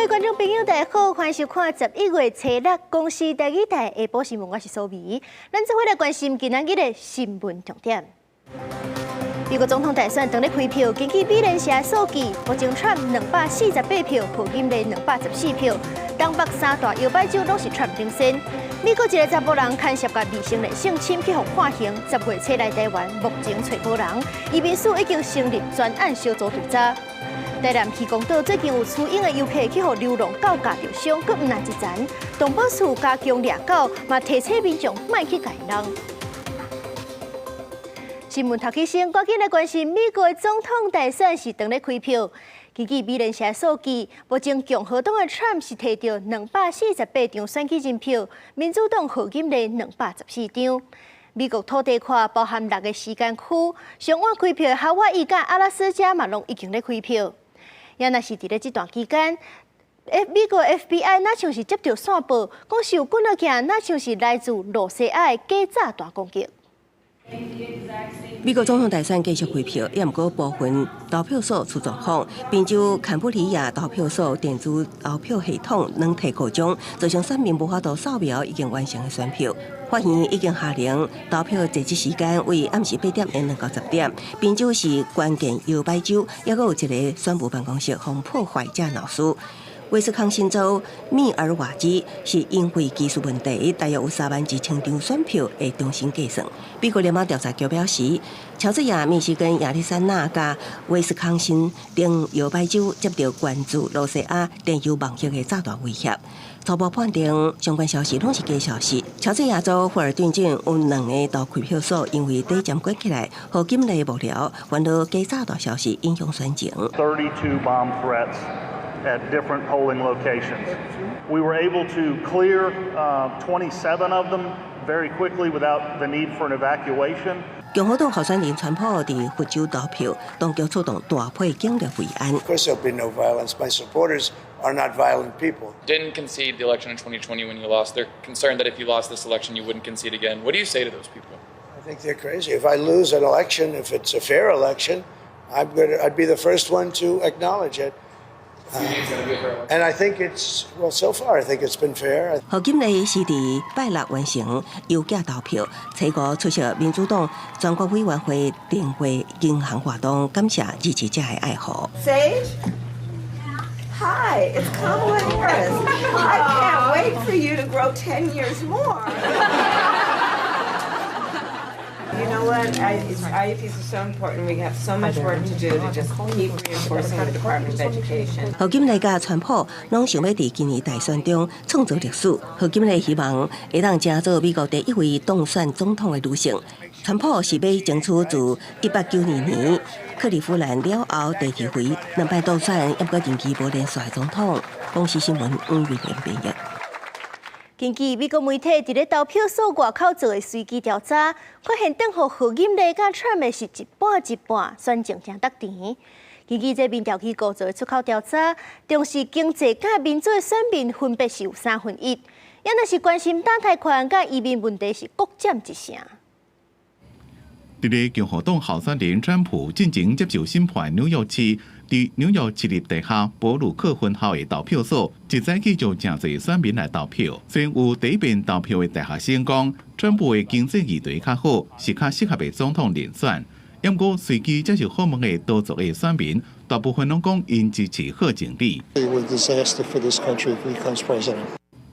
位觀眾朋友，大家好，歡迎收看11月初六公視台語台下晡新聞，我是蘇美。咱做伙來關心今仔日的新聞重點。美國總統大選當咧開票，根據美聯社數據，目前川普248票，賀錦麗214票，東北三大搖擺州攏是川普領先。美國一个查埔人牽涉共未成年性侵去予判刑，10月初來台灣，目前揣無人。移民署已經成立專案小組調查。台南漁光島最近有雌鷹的遊客去予流浪狗咬著傷，閣毋但一層，動保處加強掠狗，嘛提醒民眾莫去共弄。新聞頭起先，趕緊來關心美國總統大選是當咧開票。根據美聯社數據，目前共和黨的川普是提著248張選舉人票，民主黨賀錦麗214張。美國土地塊包含六个時間區，上晚開票的夏威夷佮阿拉斯加嘛攏已經咧開票。也若是佇咧這段期間，美國 FBI 若像是接著線報，講是有幾若件，若像是來自露西亞的假炸彈攻擊。美國總統大選繼續開票，也毋過部分投票所出狀況，賓州坎布里亞投票所電子投票系統軟體故障，造成選民無法度掃描已經完成的選票。法院已經下令投票截止時間為暗時8點延長到10點。賓州是關鍵搖擺州，猶閣有一个選務辦公室予破壞者鬧事。威斯康辛州密爾瓦基是因為技術問題，大約有3萬2千張選票會重新計算。美國聯邦調查局表示，喬治亞、密西根、亞利桑那佮威斯康辛等搖擺州接著關注羅西亞電郵網頁的炸彈威脅。初步判定相關消息攏是假消息。喬治亞州霍爾頓鎮有兩个投開票所因為短暫關起來，賀錦麗幕僚煩惱假炸彈消息影響選情。 32 bomb threats at different polling locations. We were able to clear 27 of them very quickly without the need for an evacuation. 共和黨候選人川普佇佛州投票，當局出動大批警力維安。 Of course, there'll be no violence. My supporters are not violent people. Didn't concede the election in 2020 when you lost. They're concerned that if you lost this election, you wouldn't concede again. What do you say to those people? I think they're crazy. If I lose an election, if it's a fair election, I'd be the first one to acknowledge it. And I think it's, well, so far, I think it's been fair. 賀錦麗是佇拜六完成郵寄投票，初五出席民主黨全國委員會電話銀行活動，感謝支持者的愛護。 Sage? Hi, it's Kamala Harris. I can't wait for you to grow 10 years more. You know what? IEPs are so important. We have so much work to do to just keep reinforcing the Department of Education. 賀錦麗佮川普攏想欲佇今年大選中創造歷史。賀錦麗希望會當成做美國第一位當選總統的女性。川普是欲爭取自1892年克利夫蘭了後第二回兩擺當選，猶閣任期無連續的總統。公視新聞黃玉蓮編譯。根據美國媒體佇咧投票所外口做的隨機調查，發現等予賀錦麗佮川普是一半一半，選情誠沓甜。根據這民調機構做的出口調查，重視經濟佮民主的選民分別是有1/3，也若是關心墮胎權佮移民問題是各佔一成。佇咧共和黨候選人川普進前接受審判紐約市，佇紐約市立大學布魯克分校的投票所，一早起就誠濟選民來投票。雖然有第一遍投票的大學生講，川普的經濟議題較好，是較適合的總統人選。毋過隨機接受訪問的多族的選民，大部分攏講𪜶支持賀錦麗。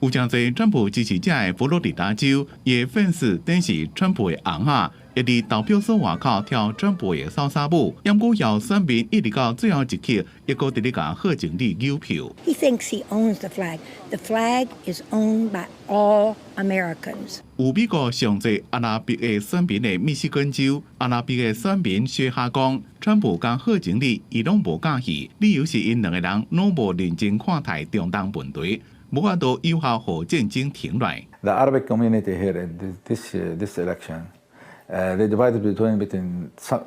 有誠濟川普支持者的佛羅里達州，伊的粉絲等是川普的尪仔，會佇投票所外口跳川普的莎莎舞。毋過有選民一直到最後一刻，猶閣佇咧共賀錦麗扭票。 He thinks he owns the flag. The flag is owned by all Americans. 有美國上濟阿拉伯的選民的密西根州，阿拉伯的選民薛哈講，川普佮賀錦麗伊攏無佮意，理由是𪜶兩个人攏無認真看待中東問題，無法度有效予戰爭停落來。 The Arabic community here in this election, they divided between some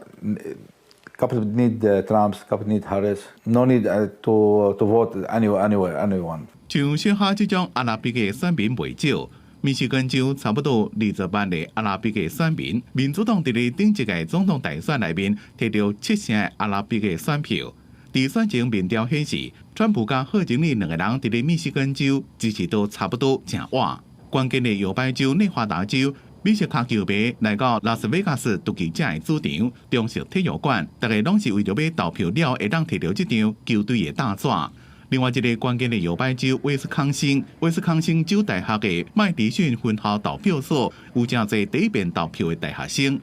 couple need Trump, couple need Harris. No need to vote anywhere anyone. 像薛哈這種阿拉伯的選民袂少，密西根州差不多20萬个阿拉伯的選民，民主黨佇咧頂一屆總統大選內面提著七成的阿拉伯的選票。佇選前民調顯示，川普佮賀錦麗兩个人佇咧密西根州支持度差不多誠倚。關鍵的搖擺州內華達州，美式跤球迷來到拉斯維加斯獨記者的主場長實體育館，逐家攏是為著欲投票了，會當提著這張球隊的大紙。另外一个關鍵的搖擺州威斯康星，威斯康星州大學的麥迪遜分校投票所有誠濟第一遍投票的大學生，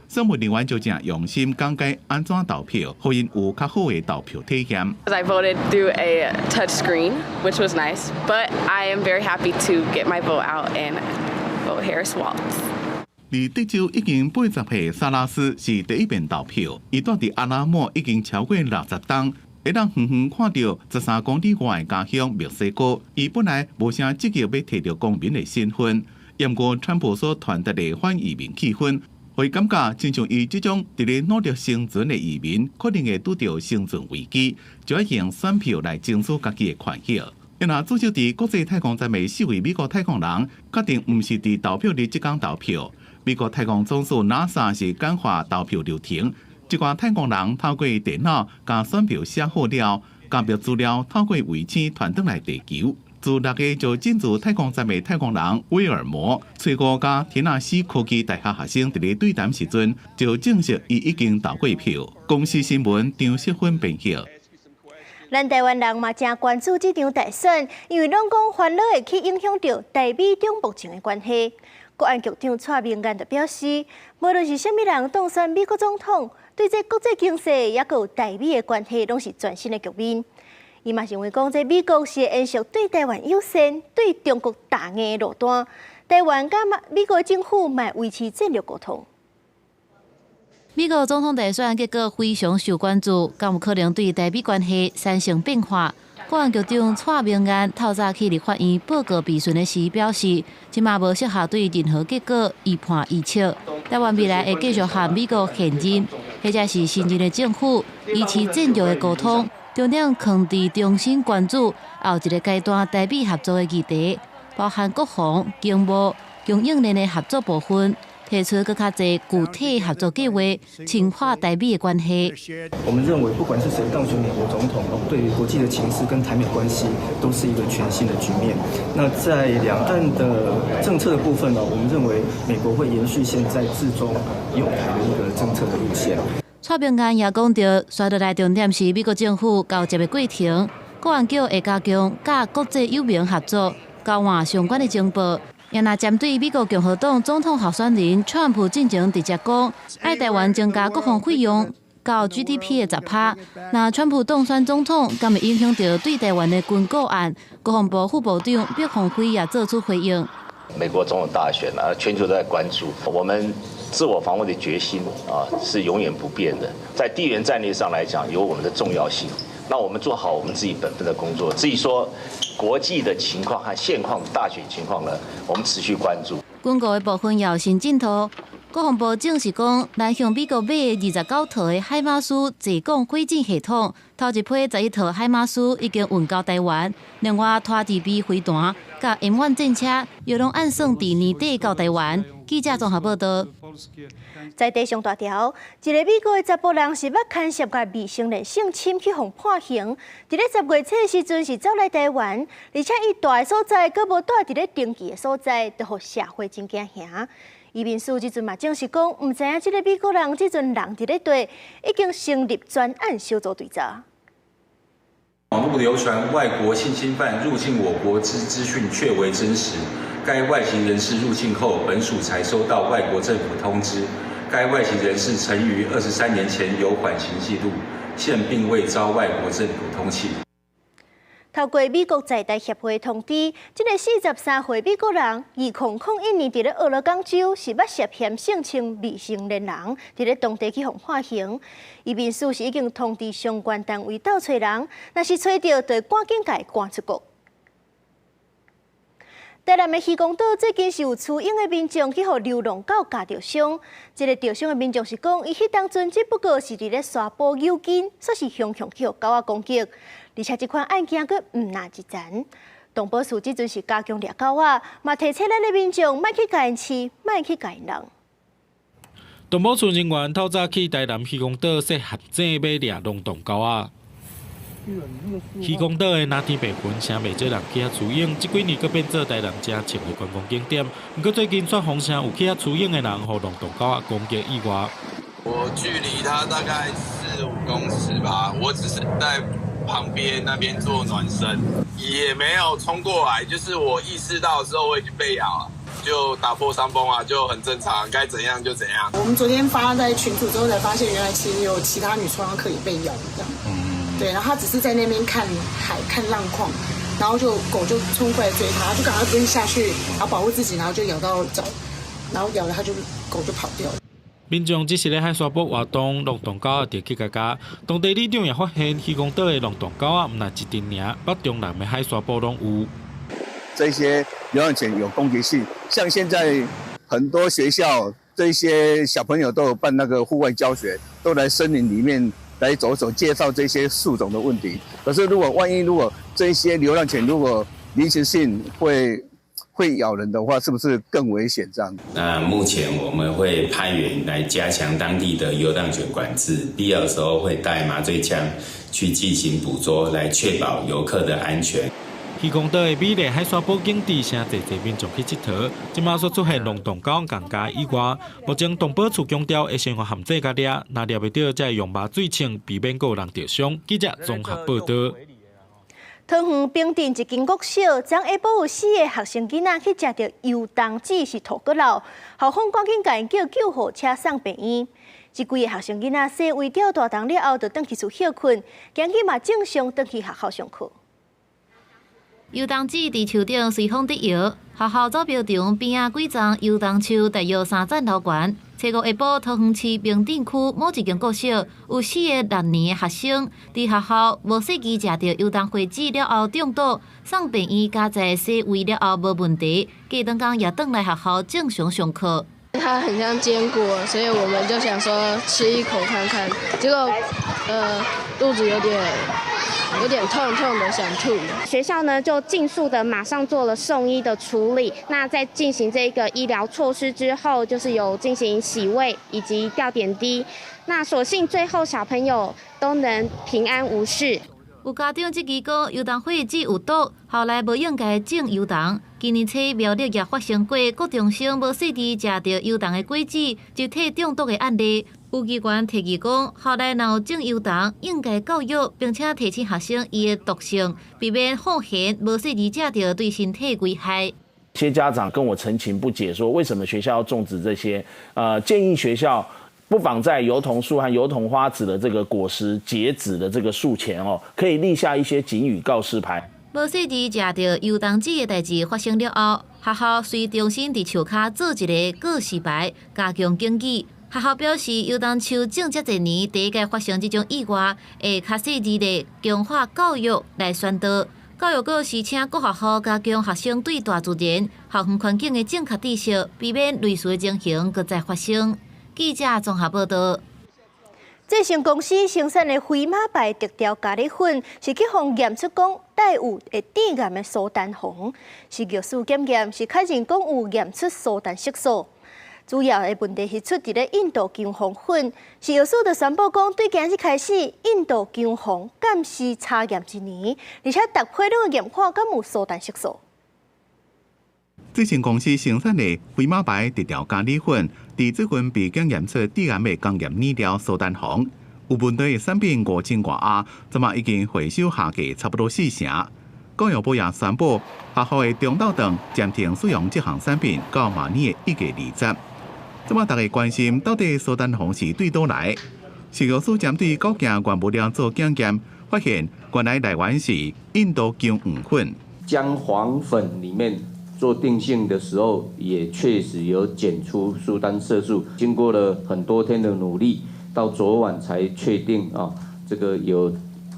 選務人員就誠用心講解按怎投票，予𪜶有較好的投票體驗。 I voted through a touch screen, which was nice, but I am very happy to get my vote out and vote Harris Walz. 佇德州已經80歲薩拉斯是第一遍投票，伊蹛佇阿拉莫已經超過60冬，會當遠遠看著13公里外的家鄉墨西哥。伊本來無啥積極欲提著公民的身份，毋過川普所傳達的反移民氣氛，予伊感覺親像伊這種佇咧努力生存的移民，可能會拄著生存危機，就愛用選票來爭取家己的權益。若駐守佇國際太空站的四位美國太空人，決定毋是佇投票日這工投票。美國太空總署 NASA 是簡化投票流程，這寡太空人透過電腦共選票寫好了，加密資料透過衛星傳轉來地球。自6月就進駐太空站的太空人威爾摩，初五佮田納西科技大學學生佇咧對談時陣，就證實伊已經投過票。公視新聞張世芬編譯。咱台灣人嘛誠關注這場大選，因為攏講煩惱會去影響著台美中目前的關係。國安局長蔡明彥就表示，無論是啥物人當選美國總統，對這國際經濟抑閣有台美的關係，攏是全新的局面。伊嘛認為講，這美國是延續對台灣友善、對中國打壓的路單。台灣佮美國政府嘛維持戰略溝通。美國總統大選結果非常受關注，敢有可能對台美關係產生變化？國安局長蔡明彥透早去立法院報告備詢的時表示，這馬無適合對任何結果預判預測。台灣未來會繼續和美國現任或者是新任的政府維持戰略的溝通，重點囥佇中心關注後一個階段台美合作的議題，包含國防、經貿、供應鏈的合作部分。提出閣較濟具體合作計劃，深化台美的關係。我們認為，不管是誰當選美國總統，對於國際的情勢跟台美關係都是一個全新的局面。那在兩岸的政策的部分呢，我們認為美國會延續現在自中友台的一個政策的路線。蔡明彥也講著，紲落來重點是美國政府交接的過程，國安局會加強佮國際友盟合作，交換相關的情報。也若針對美國共和黨總統候選人川普進前直接講，愛台灣增加國防費用到 GDP 的10趴。若川普當選總統，敢會影響著對台灣的軍購案？國防部副部長畢鴻輝也做出回應。美國總統大選啊，全球都在關注，我們自我防衛的決心啊是永遠不變的。在地緣戰略上來講，有我們的重要性。那我們做好我們自己本分的工作。至於說國際的情況和現況大選情況呢，我們持續關注。軍購的部分也有新進度。國防部證實講，咱向美國買的29套的海馬斯滯港火箭系統，頭一批11套海馬斯已經運到台灣。另外，拖地 B 飛彈佮 M1 戰車，也攏按算佇年底到台灣。記者綜合報道。在地上大條，一个美國的查埔人是捌牽涉共未成年性侵去予判刑，佇咧10月初的時陣是走來台灣，而且伊蹛的所在，閣無蹛佇咧登記的所在，就予社會真驚嚇。移民署這陣嘛證實講，毋知影這个美國人這陣人佇咧佗，已經成立專案小組追查。網路流傳外國性侵犯入境我國之資訊確為真實。該外籍人士入境後，本署才收到外國政府通知，該外籍人士曾於23年前有緩刑記錄，現並未遭外國政府通緝。透過美國在台協會通知，這个43歲美國人，2001年佇咧俄勒岡州是捌涉嫌性侵未成年人，佇咧當地去予判刑。移民署是已經通知相關單位鬥揣人，若是揣著，就趕緊共伊趕出國。台南的漁光島最近是有雌鷹的民眾去予流浪狗咬著傷，這个著傷的民眾是講，伊彼當陣只不過是佇咧沙埔扭筋，煞是雄雄去予狗仔攻擊，而且這款案件閣毋若一層。動保處這陣是加強掠狗仔，嘛提醒咱的民眾莫去共𪜶飼，莫去共𪜶弄。動保處人員透早去台南漁光島設陷阱欲掠龍洞狗仔。漁光島的藍天白雲，誠袂少人去遐出泳，這幾年閣變做台南誠穿的觀光景點。毋過最近煞風聲有去遐出泳的人，予浪動狗仔攻擊意外。我距離它大概4、5公尺吧，我只是在旁邊那邊做暖身，也沒有衝過來。就是我意識到的時候，我已經被咬了，就打破傷風啊，就很正常，該怎樣就怎樣。我們昨天發在群組之後，才發現原來其實有其他女衝浪客也被咬，這樣。對，然後他只是在那邊看海、看浪況，然後就狗就衝過來追他，就趕快蹲下去，然後保護自己，然後就咬到腳，然後咬了他就狗就跑掉了。民眾只是咧海沙埔活動，浪動狗仔就去共咬。當地里長也發現，漁光島的浪動狗仔毋但一陣爾，北中南的海沙埔攏有。這些流浪犬有攻擊性，像現在很多學校這些小朋友都有辦那個戶外教學，都來森林裡面來走走，介紹這些樹種的問題。可是如果萬一如果這些流浪犬如果臨時性會咬人的話，是不是更危險？這樣？那目前我們會派員來加強當地的遊蕩犬管制，必要的時候會帶麻醉槍去進行捕捉，來確保遊客的安全。漁光島的美麗海沙埔景致，誠濟濟民眾去𨑨迌，這馬煞出現浪動狗共咬意外。目前動保處強調會先用陷阱共掠，若掠袂著，才會用麻醉槍，避免閣有人著傷。記者綜合報道。桃園平鎮一間國小，昨下晡有四个學生囡仔去食著油桐籽是吐閣漏，校方趕緊共𪜶叫救護車送病院。這幾个學生囡仔洗胃吊大腸了後，就轉去厝歇睏，今日嘛正常轉去學校上課。油桐籽佇樹頂隨風得搖，學校藻苗場邊仔幾叢油桐樹大約3層樓懸。初五下晡，桃園市平鎮區某一間國小有四个六年的學生，佇學校無細膩食著油桐花籽了後中毒，送病院加在洗胃了後無問題，隔兩工也轉來學校正常上課。它很像堅果，所以我們就想說吃一口看看，結果肚子有點痛痛的，想吐。學校呢就盡速的馬上做了送醫的處理。那在進行這個醫療措施之後，就是有進行洗胃以及吊點滴。那所幸最後小朋友都能平安無事。有家長質疑講，油桐花籽有毒，校內無應該種油桐。今年初苗栗也發生過國中生無細膩食著油桐的果子，集體中毒的案例。有議員提議講，校內若有種油桐，應該教育，並且提醒學生伊的毒性，避免放言無細膩食著對身體危害。一些家長跟我陳情不解，說為什麼學校要種植這些？建議學校不妨在油桐樹和油桐花籽的這個果實結籽的這個樹前哦，可以立下一些警語告示牌。無細膩食著油桐籽的代誌發生了後，學校隨重新佇樹跤做一个告示牌，加強警語。學校表示，油桐樹種遮濟年，第一擺發生這種意外，會較細膩的強化教育來宣導。教育局是請各學校加強學生對大自然、校園環境的正確知識，避免類似的情形閣再發生。記者綜合報道。濟盛公司生產的飛馬牌特調咖喱粉，是去予驗出講帶有會致癌的蘇丹紅，食藥署檢驗是確認講有驗出蘇丹色素。主要的問題是出佇咧印度薑黃粉，食藥署就宣布講，對今日開始，印度薑黃監視查驗一年，而且逐批攏驗看敢有蘇丹色素。濟盛公司生產的飛馬牌特調咖喱粉，佇最近被檢驗出致癌的工業染料蘇丹紅，有問題的產品5000外盒，這馬已經回收下架差不多四成。教育部也宣布，學校的中晝頓暫停使用這項產品到明年的1月20。這馬大家關心，到底蘇丹紅是對佗來？食藥署針對九件原物料做檢驗，發現原來來源是印度薑黃粉。薑黃粉裡面做定性的時候，也確實有檢出蘇丹色素。經過了很多天的努力，到昨晚才確定啊，這個有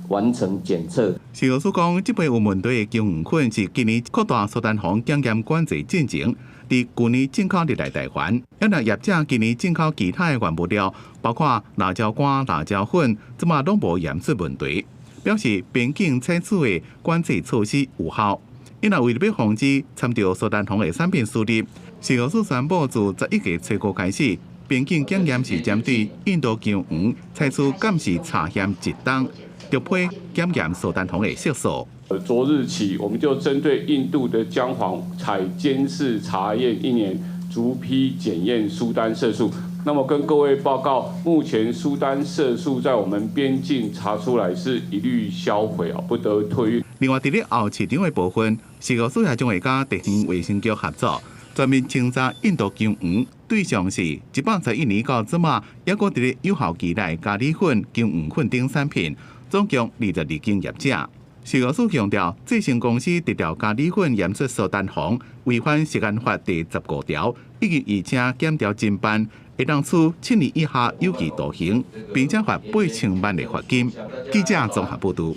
完成檢測。食藥署講，這批有問題的薑黃粉是今年擴大蘇丹紅檢驗管制進前，佇舊年進口入來台灣。抑若業者今年進口其他的原物料，包括辣椒乾、辣椒粉，這馬攏無驗出問題，表示邊境採取的管制措施有效。因為為了欲防止摻著蘇丹紅的產品輸入，食藥署宣布自11月初五開始，邊境檢驗是針對印度薑黃採取監視查驗一冬，逐批檢驗蘇丹紅的色素。昨日起，我們就針對印度的薑黃採監視查驗一年，逐批檢驗蘇丹色素。那麼跟各位報告，目前蘇丹色素在我們邊境查出來是一律銷毀啊，不得退運。另外，佇咧後市場的部分，食藥署也將會佮地方衛生局合作，全面清查印度薑黃，對象是111年到這馬，猶閣佇咧有效期內咖喱粉、薑黃粉等產品，總共22間業者。食藥署強調，製成公司得到咖喱粉驗出蘇丹紅，違反食安法第15條，已經移請檢調偵辦，會當處7年以下有期徒刑，並且罰8000萬的罰金。記者綜合報導。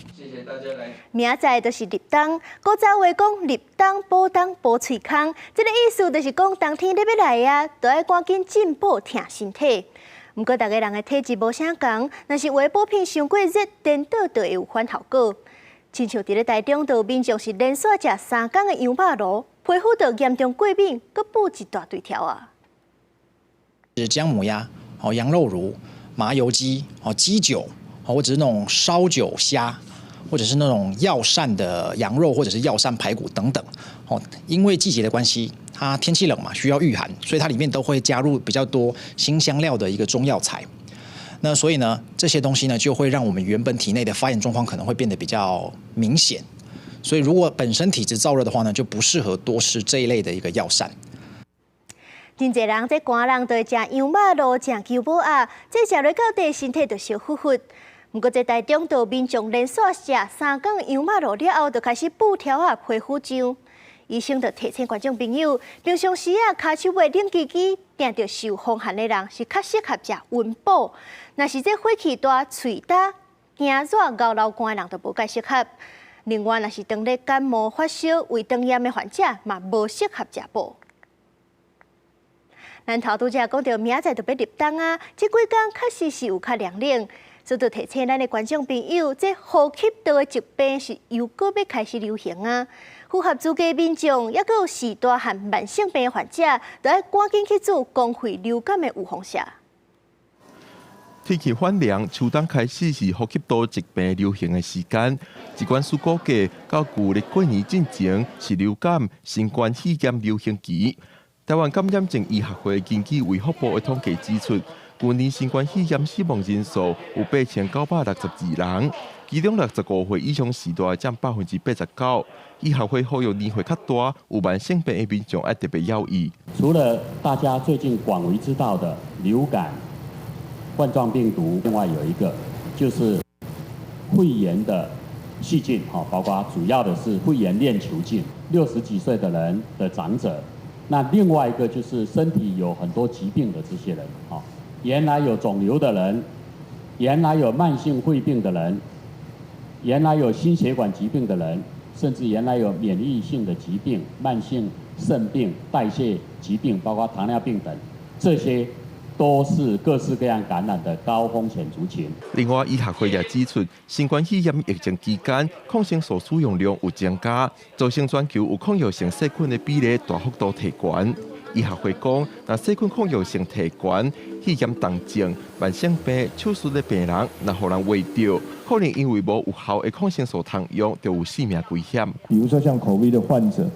明仔載就是立冬，古早話講立冬補冬補喙空，這个意思就是講冬天咧欲來啊，就愛趕緊進補疼身體。毋過，逐家人的體質無相仝，若是有的補品傷過熱，顛倒就會有反效果。親像佇咧台中，就有民眾是連續食3工的羊肉爐，皮膚就嚴重過敏，閣布一大堆條啊。是薑母鴨、哦羊肉爐、麻油雞、哦雞酒、或者是那種燒酒蝦，或者是那種藥膳的羊肉，或者是藥膳排骨等等。哦，因為季節的關係，它天氣冷嘛，需要御寒，所以它裡面都會加入比較多辛香料的一個中藥材。那所以呢，這些東西呢，就會讓我們原本體內的發炎狀況可能會變得比較明顯。所以如果本身體質燥熱的話呢，就不適合多吃這一類的一個藥膳。真濟人這寒人就會食羊肉爐、食姜母鴨，這食落到底身體就燒烽烽。毋過，這台中就民眾連續食3工羊肉爐了後，就開始布條仔皮膚癢。醫生就提醒觀眾朋友，平常時啊，跤手尾冷吱吱，定著受風寒的人是較適合食溫補。若是這火氣大、喙焦、驚熱、𠢕流汗的人，就無介適合。另外，若是當咧感冒發燒、胃腸炎的患者，嘛無適合食補。咱頭拄才講著明仔載就欲立冬啊，這幾工確實是有較涼冷，所以提醒咱的觀眾朋友，這呼吸道的疾病是又閣欲開始流行啊。符合資格民眾，猶閣有序大和慢性病的患者，都愛趕緊去注公費流感的預防射。天氣反涼，秋冬開始是呼吸道疾病流行的時間。疾管署估計，到舊曆過年進前是流感、新冠肺炎流行期。台灣感染症醫學會根據衛福部的統計指出，舊年新冠肺炎死亡人數有8962人，其中65歲以上序大佔89%。醫學會呼籲年歲較大、有慢性病的民眾愛特別留意。除了大家最近廣為知道的流感、冠狀病毒，另外有一個就是肺炎的細菌，包括主要的是肺炎鏈球菌。60幾歲的人的長者，那另外一個就是身體有很多疾病的這些人，原來有腫瘤的人，原來有慢性肺病的人，原來有心血管疾病的人，甚至原來有免疫性的疾病、慢性腎病、代謝疾病，包括糖尿病等，這些都是各式各樣感染的高風險族群。另外，醫學會也指出，新冠肺炎疫情期間，抗生素使用量有增加，造成全球有抗藥性細菌的比例大幅度提懸。醫學會講，若細菌抗藥性提懸，肺炎重症、慢性病、手術的病人，若予人秽著，可能因為無有效的抗生素通用，就有性命危險。比如說像 COVID 的患者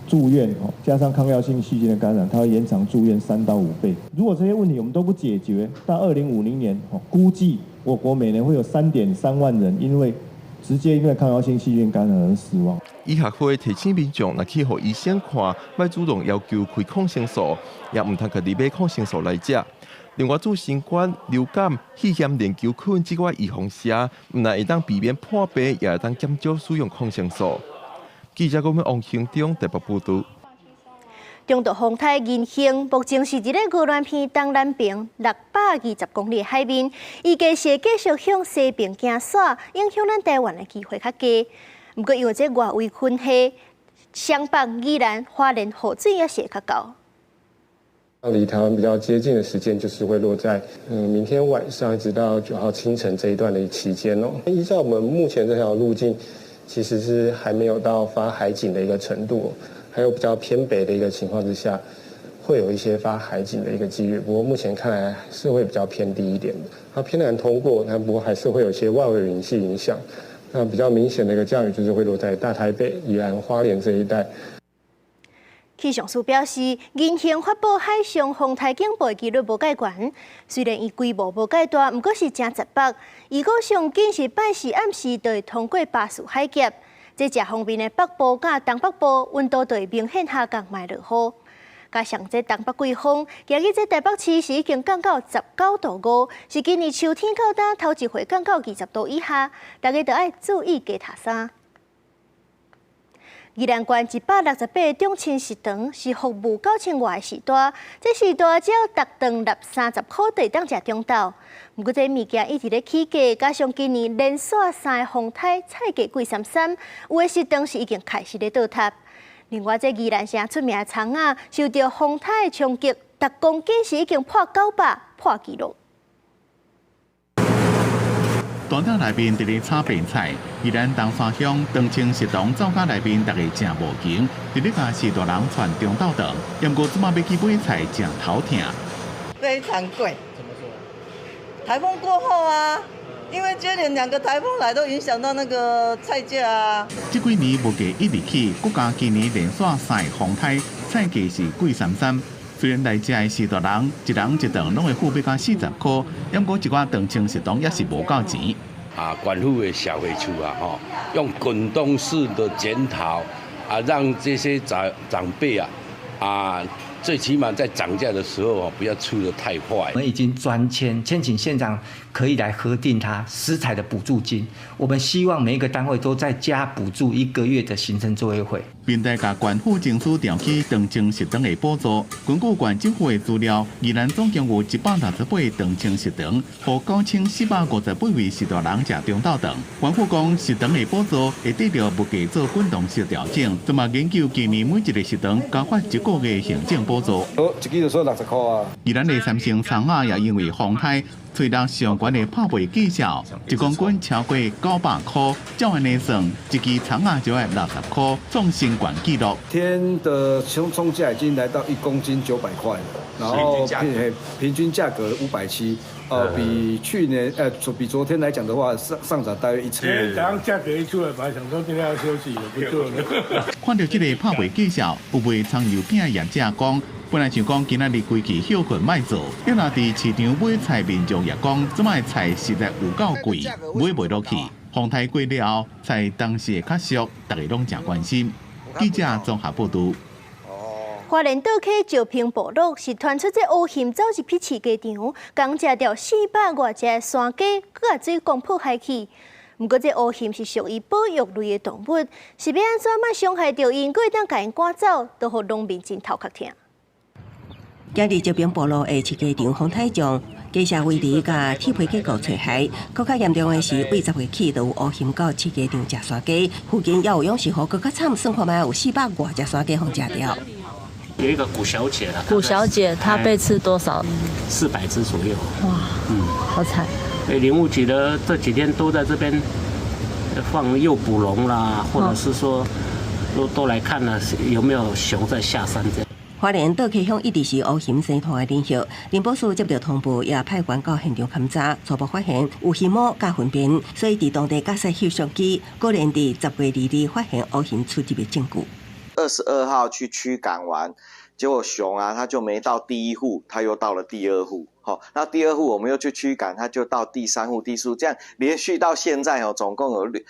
住院，加上抗藥性細菌的感染，它會延長住院3到5倍。如果這些問題我們都不解決，到2050年，估計我國每年會有3.3萬人因為直接因為抗藥性細菌感染而死亡。醫學會提醒民眾，若去予醫生看，莫主動要求開抗生素，也毋通家己買抗生素來食。另外，注新冠、流感、肺炎鏈球菌這寡預防射，毋但會當避免破病，也會當減少使用抗生素。記者講王興中台北報導。中度風台銀杏目前是佇咧宜蘭縣東南邊620公里的海面，預計是會繼續向西邊行徙，影響咱台灣的機會較低。毋過因為這外圍雲系，雙北、宜蘭、花蓮雨水也是會較厚。離台灣比較接近的時間，就是會落在明天晚上一直到9號清晨這一段的期間哦。依照我們目前這條路徑，其實是還沒有到發海警的一個程度，還有比較偏北的一個情況之下，會有一些發海警的一個機率，不過目前看來是會比較偏低一點的。它偏南通過，那不過還是會有一些外圍雲系影響。那比較明顯的一個降雨就是會落在大台北、宜蘭花蓮這一帶。氣象署表示，銀杏發布海上風颱警報的機率無蓋懸。雖然伊規模無蓋大，毋過是誠雜北。預估上緊是拜四暗時就會通過巴士海峽。這食方面的北部佮東北部溫度就會明顯下降，會落雨。加上這東北季風，今日這台北市是已經降到19.5度，是今年秋天到今頭一回降到20度以下。大家著愛注意加疊衫。宜蘭縣168個長青食堂是服務9000外个序大，這序大只要逐頓納30箍就會當食中晝。毋過這物件一直咧起價，加上今年連續三个風颱，菜價貴參參，有的食堂是已經開始咧倒塌。另外，這宜蘭城出名的蔥仔受著風颱的衝擊，逐公斤是已經破900，破紀錄。大廳內面佇咧炒白菜，宜蘭東山鄉長青食堂灶跤內面，逐家誠無閒，佇咧共序大人傳中晝頓。毋過這馬欲去買菜，誠頭疼。非常貴。怎麼說？颱風過後啊，因為接連兩個颱風來，都影響到那個菜價啊。這幾年物價一直起，閣加今年連續三個風颱，菜價是貴參參。雖然來食的序大人，一人一頓攏會付欲到40箍，毋過一寡長青食堂也是無夠錢。啊，縣府的社會處啊，吼，用滾動式的檢討啊，讓這些長輩啊，啊，最起碼在漲價的時候不要出得太快。我們已經專簽請縣長可以來核定他食材的補助金。我們希望每一個單位都再加補助一個月的行政作業費。面對共縣府政府調起長青食堂的補助，根據縣政府的資料，宜蘭總共有168個長青食堂，予9458位序大人食中晝頓。縣府講食堂的補助會對著物價做滾動式調整，這嘛研究今年每一个食堂加發一個月行政補助。好，一支就說60箍啊。宜蘭的三星蔥仔也因為風颱，吹到上懸的拍賣價數，1公斤超過900箍，照按呢算，一支蔥仔就愛60箍，創新懸紀錄。天的總價已經來到1公斤900塊了，然後平均價格570，比去年比昨天來講的話，上漲大約一成。早上價格一出來，本來想說今天要休息，也不做了。看著這个拍賣價數，有賣蔥油餅的業者講，本來想講今仔日規氣歇睏莫做，但若佇市場買菜民眾也講，這擺菜實在有夠貴，買袂落去。風颱過了後，菜當時會較俗，大家攏誠關心。記者綜合報導。花蓮倒溪石屏部落是傳出這烏熊走入去飼雞場，共食著400外隻山雞，閣共水缸破海去。毋過這烏熊是屬於保育類的動物，是欲按怎莫傷害著𪜶，閣會當共𪜶趕走，都予農民真頭殼疼。今日石屏部落的飼雞場風颱將雞舍圍籬佮鐵皮結構吹害，閣較嚴重的是，對10月起就有烏熊到飼雞場食山雞，附近也有養殖戶閣較慘，算看覓有400外隻山雞予食著。有一個古小姐啦，古小姐她被吃多少？ 400隻左右。哇，好慘。林務局的這幾天都在這邊放誘捕籠啦，或者是說都來看了有沒有熊在下山這樣。花蓮倒溪鄉一直是烏熊生態的領域，林保署接著通報，也派員到現場勘查，初步發現有熊毛佮糞便，所以佇當地架設翕相機，果然佇10月22日發現烏熊出入的證據。 22號去驅趕完，結果熊啊，它就沒到第一戶，它又到了第二戶。好，那第二戶我們又去驅趕，它就到第三戶、第四戶，這樣連續到現在哦，總共有5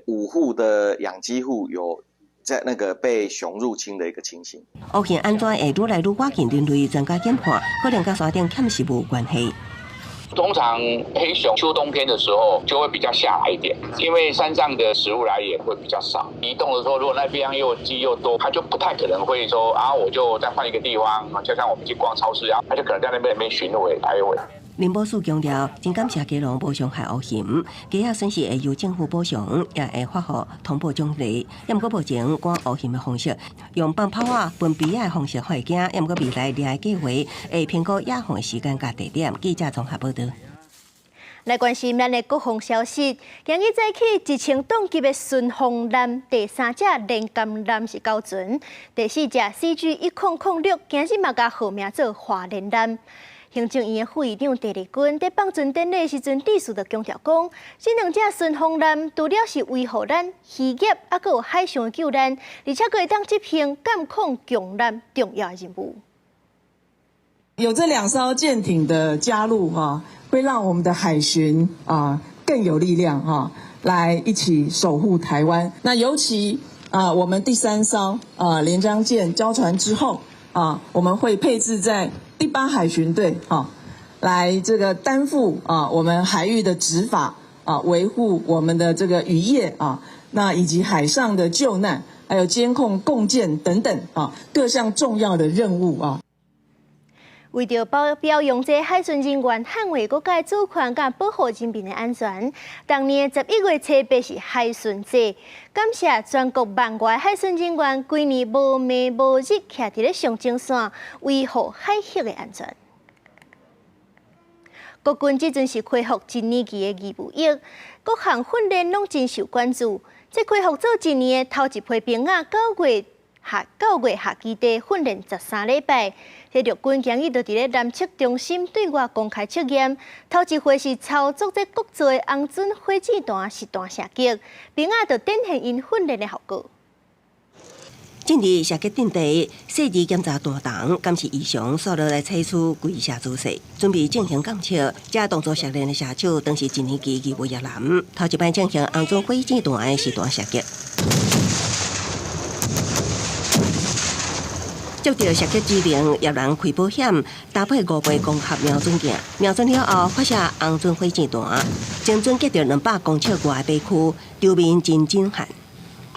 戶的養雞戶有在那個被熊入侵的一個情形。烏熊按怎會愈來愈倚近人類？專家研判，可能佮山頂欠食有關係。通常黑熊秋冬天的時候就會比較下來一點，因為山上的食物來源會比較少。移動的時候，如果那邊又雞又多，它就不太可能會說啊，我就再換一個地方。就像我們去逛超市啊，它就可能在那邊巡迴徘徊。林保署強調，真感謝雞農無傷害烏熊，雞仔損失會由政府補償，也會發予通報獎勵。毋過目前趕烏熊的方式，用放炮仔、噴鼻仔的方式予伊驚。毋過未來掠的計畫會評估野放的時間佮地點。記者綜合報導。來關心咱的國防消息。今日早起1000噸級的順風艦第三隻連艦艦是交船，第四隻 CG 1006今日嘛共號名做華聯艦。行政院的副院長鄭麗君佇放船典禮時陣，致辭就強調講，這兩隻順風艦除了是維護咱漁業，猶閣有海上的救難，而且閣會當執行監控強艦重要的任務。有這兩艘艦艇的加入，哈，會讓我們的海巡啊更有力量，哈，來一起守護台灣。那尤其啊，我們第三艘啊連江艦交船之後啊，我們會配置在第八海巡隊，哈，來這個擔負啊我們海域的執法啊，維護我們的這個漁業啊，那以及海上的救難，還有監控共艦等等啊各項重要的任務啊。為著表揚這海巡人員捍衛國家主權佮保護人民的安全，當年11月初八是海巡節，感謝全國萬外海巡人員，規年無暝無日徛佇咧上前線，維護海域的安全。國軍這陣是恢復一年期的義務役，各項訓練攏真受關注。這恢復做一年的頭一批兵仔，9月下基地訓練13禮拜，這陸軍今日就佇咧南測中心對外公開測驗，頭一回是操作這國造的紅準火箭彈實彈射擊，兵仔就展現𪜶訓練的效果。進入射擊陣地，細緻檢查彈筒，敢是異常，紲落來採取跪射姿勢，準備進行監測。這動作熟練的射手，當是一年期義務役男，頭一擺進行紅準火箭彈的實彈射擊。接到射擊指令，葉人開保險，搭配5倍光學瞄準鏡，瞄準了後發射紅準火箭彈，精準擊中200公尺外的靶區，場面真震撼。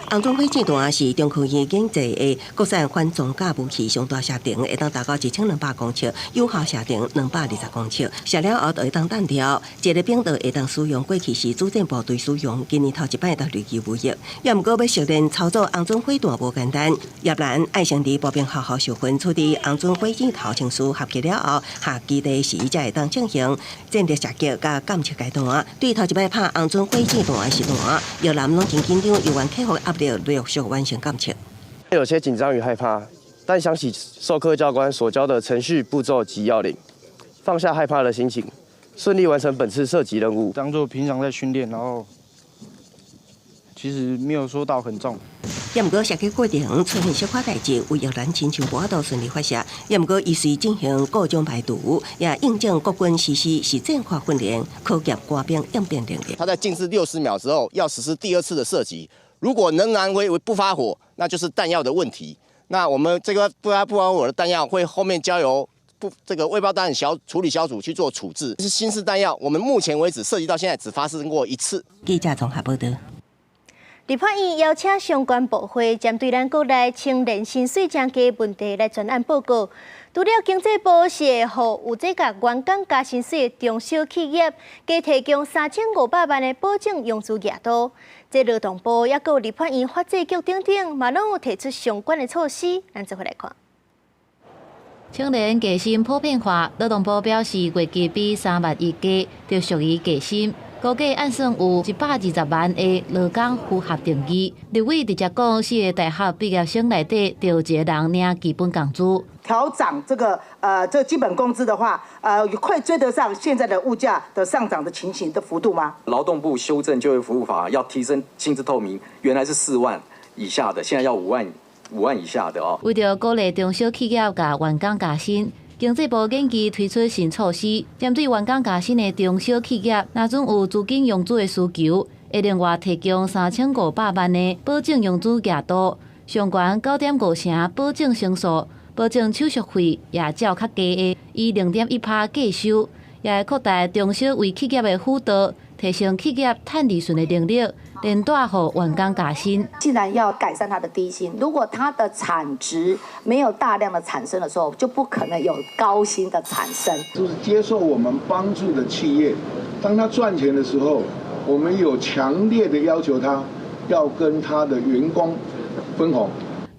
紅準火箭彈是中科院研製的國產反裝甲武器，上大射程會當達到1200公尺，有效射程220公尺。射了後就會當彈掉，一个兵就會當使用。過去是主戰部隊使用，今年頭一擺投入義務役。也毋過欲熟練操作紅準火彈無簡單，葉蘭愛先佇步兵學校受訓，取得紅準火箭頭證書合格了後，下基地時才會當進行戰略射擊佮監測階段。對頭一擺拍紅準火箭彈的時段，葉蘭攏真緊張，猶原克服壓力。陸續完成監測。有些緊張與害怕，但想起授課教官所教的程序步驟及要領，放下害怕的心情，順利完成本次射擊任務。當作平常在訓練，然後其實沒有說到很重。也毋過射擊過程出現小可代誌，為葉蘭親像無法度順利發射。也毋過伊隨進行故障排除，也印證國軍實施實戰化訓練，考驗官兵應變能力。他在靜置60秒之後，要實施第二次的射擊。如果仍然為不發火，那就是彈藥的問題。那我們這個不發火的彈藥會後面交由不這個未爆彈小處理小組去做處置。是新式彈藥，我們目前為止射擊到現在只發生過一次。記者綜合報道。立法院邀請相關部會針對咱國內青年薪水增低問題來專案報告。除了經濟部是會予有這共員工加薪水的中小企業，加提供3500萬的保證融資額度。這勞動部抑閣有立法院法制局等等，嘛攏有提出相關的措施。咱做伙來看。青年加薪普遍化，勞動部表示月給比3萬一低，就屬於加薪。估計按算有120萬的勞工符合定義。立委直接講，4個大學畢業生內底，就有一個人領基本工資。調漲這基本工資的話，會追得上現在的物價的上漲的情形的幅度嗎？勞動部修正就業服務法，要提升薪資透明，原來是4萬以下的，現在要5萬以下的哦。為著鼓勵中小企業共員工加薪，經濟部緊急推出新措施，針對員工加薪的中小企業，若準有資金融資的需求，會另外提供3500萬的保證融資額度，上懸9.5成保證成數，保證手續費也照較低的，以0.1%計收，也會擴大中小微企業的輔導，提升企業趁利潤的能力，連帶予員工加薪。既然要改善它的低薪，如果它的產值沒有大量的產生的時候，就不可能有高薪的產生。就是接受我們幫助的企業，當他賺錢的時候，我們有強烈的要求他要跟他的員工分紅。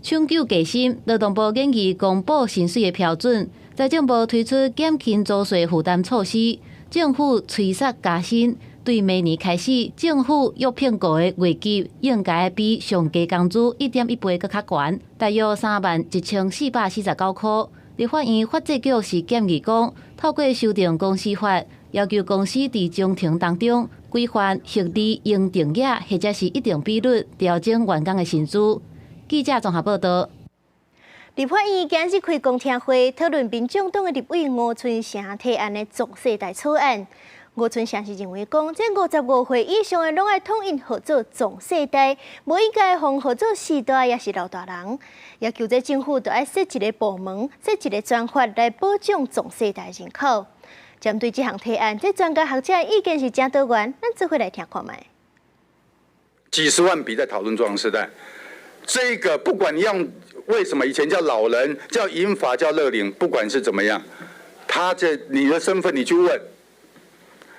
搶救加薪，勞動部建議公布薪水的標準，財政部推出減輕租稅負擔措施。政府催殺加薪。對明年開始，政府約聘雇的月給應該比上低工資1.1倍閣較懸，大約31,449箍。立法院法制局是建議講，透過修訂公司法，要求公司佇章程當中規範合理應定額或者是一定比率調整員工的薪資。記者綜合報道。立法院今日開公聽會，討論民眾黨的立委吳春成提案的壯世代草案。吳春成是認為講，這55歲以上的攏愛統一號做壯世代，無應該予號做序大，抑是老大人。要求這政府著愛設一个部門，設一个專法來保障壯世代人口。針對這項提案，這專家學者的意見是誠多元，咱做伙來聽看覓。幾十萬筆在討論壯世代，這個不管你用為什麼以前叫老人、叫銀髮、叫樂齡，不管是怎麼樣，他這你的身份你去問，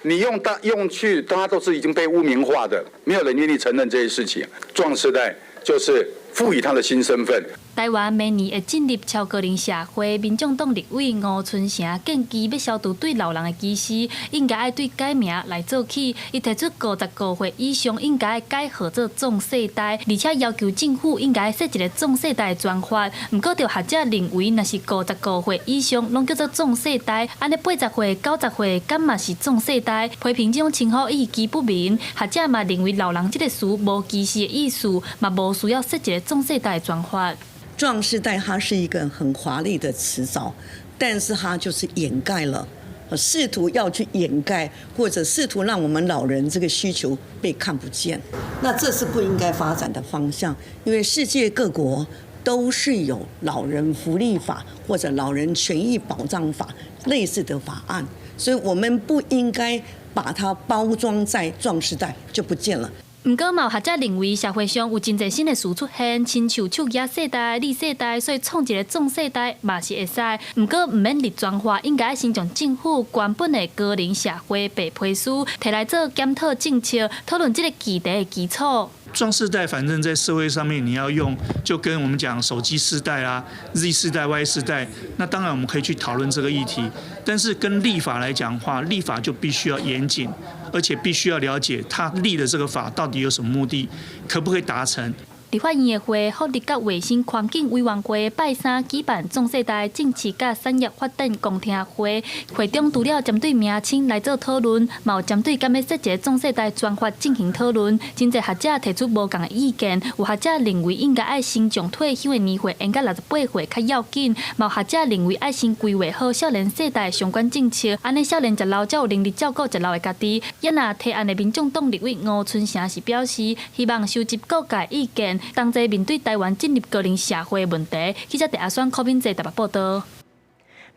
你用大用去，大家都是已經被污名化的，沒有人願意承認這些事情。壯世代就是賦予他的新身份。台灣明年會進入超高齡社會，民眾黨立委吳春成建議欲消除對老人的歧視，應該愛對改名來做起。伊提出55歲以上應該改號做壯世代，而且要求政府應該設一个壯世代的專法。毋過，著學者認為，若是55歲以上攏叫做壯世代，按呢80歲、90歲，敢嘛是壯世代？批評這種稱呼意義不明。學者嘛認為，老人這个詞無歧視的意思，嘛無需要設一个壯世代的專法。壯世代它是一個很華麗的詞藻，但是它就是掩蓋了，試圖要去掩蓋或者試圖讓我們老人這個需求被看不見。那這是不應該發展的方向，因為世界各國都是有老人福利法或者老人權益保障法類似的法案，所以我們不應該把它包裝在壯世代就不見了。毋過，嘛有學者認為，社會上有真濟新的詞出現，親像手機世代、你世代，所以創一个壯世代嘛是會使。毋過，毋免立專法，應該先將政府原本的高齡社會白皮書提來做檢討政策，討論這个議題的基礎。壯世代，反正在社會上面你要用，就跟我們講手機世代啊、Z 世代、Y 世代，那當然我們可以去討論這個議題，但是跟立法來講的話，立法就必須要嚴謹，而且必須要了解他立的這個法到底有什麼目的，可不可以達成。立法院的會，福利佮衛生環境委員會拜三舉辦壯世代政策佮產業發展公聽會，會中除了針對名稱來做討論，嘛有針對敢欲設一个壯世代專法進行討論。真濟學者提出無仝的意見，有學者認為應該愛先將退休的年歲延到68歲較要緊，嘛有學者認為愛先規劃好少年世代相關政策，按呢少年食老才有能力照顧食老的家己。也若提案的民眾黨立委吳春成是表示，希望收集各界意見，同齊面對台灣進入高齡社會的問題。記者鄭阿雙、柯敏哲台北報道。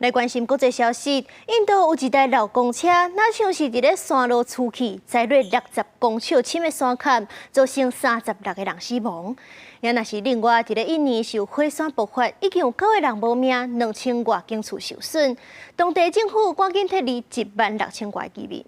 來關心國際消息，印度有一台老公車，若像是佇咧山路出去，栽落60公尺深的山崁，造成36個人死亡。也若是另外，佇咧印尼受火山爆發，已經有九個人無命，2000外間厝受損。當地政府趕緊撤離1萬6千外居民。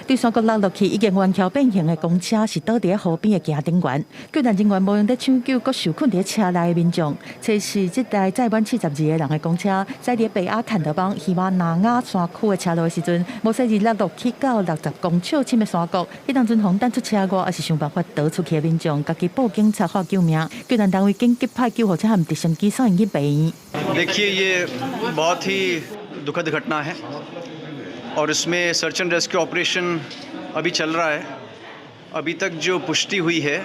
佇山谷落落去，已經彎曲變形的公車是倒佇咧河邊的行頂懸，救援人員無閒咧搶救，閣受困佇咧車內的民眾。測試這台載滿72個人的公車，駛佇北阿坎德邦喜馬拉雅山區的車路的時陣，無細膩落落去到60公尺深的山谷。彼當陣予彈出車外，抑是想辦法逃出去的民眾，家己報警查喊救命。救援單位緊急派救護車和直升機送𪜶去病院。 देखिए ये बहुत ही दुखद घटना है और इसमें search and rescue operation अभी चल रहा है। अभी तक जो पुष्टि हुई है,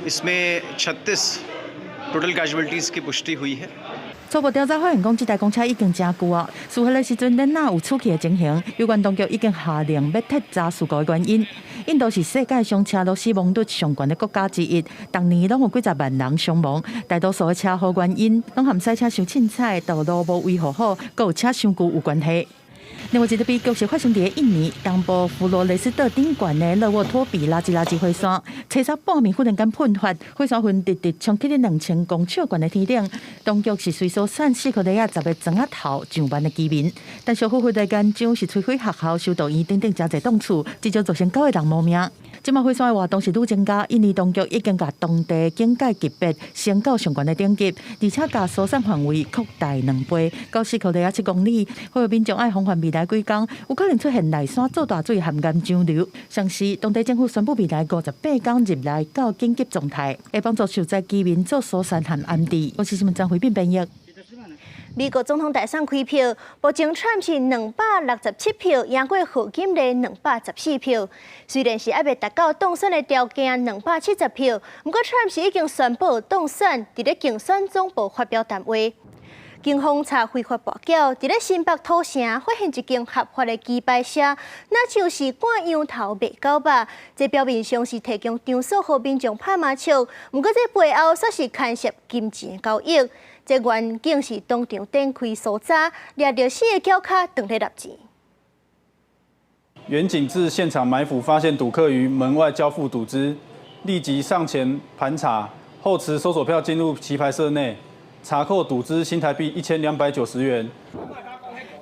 इसमें 36 टोटल कैजुअल्टीज़ की पुष्टि हुई है。初步調查發現，講這台公車已經誠舊啊。事發的時陣，恁若有出去的情形，有關當局已經下令欲徹查事故的原因。印度是世界上車禍死亡率上懸的國家之一，逐年攏有幾十萬人傷亡。大多數的車禍原因，攏和賽車傷凊彩、道路無維護好，閣有車傷舊有關係。另外一個悲劇是發生佇印尼東部弗羅雷斯島頂懸的勒沃托比拉吉拉吉火山，初三半暝忽然間噴發，火山雲直直衝起咧2000公尺懸的天頂。當局是隨疏散四個里亞10個磚仔頭上萬的居民，但燒火火的岩漿是摧毀學校、修道院等等誠濟棟厝，至少造成九個人無命。這馬火山的活動是愈增加，印尼當局已經共當地警戒級別升到上懸的等級，而且共疏散範圍擴大2倍，到4克里亞7公里。呼籲民眾愛防範未來幾工有可能出現內山做大水和岩漿流。同時，當地政府宣布未來58工入來到緊急狀態，會幫助受災居民做疏散和安置。公視新聞張惠斌編譯。美國總統大選開票，目前川普是267票，贏過賀錦麗214票。雖然是猶未達到當選的條件270票，毋過川普是已經宣布當選，佇咧競選總部發表談話。警方查非法跋筊，佇咧新北土城發現一間合法的雞排社，若像是掛羊頭賣狗肉。這表面上是提供場所予民眾拍麻將，毋過這背後煞是牽涉金錢交易。這員警是當場展開搜查，掠著四个轎跤當咧納錢。員警至現場埋伏，發現賭客於門外交付賭資，立即上前盤查，後持搜索票進入棋牌室內，查扣賭資新台幣1290元。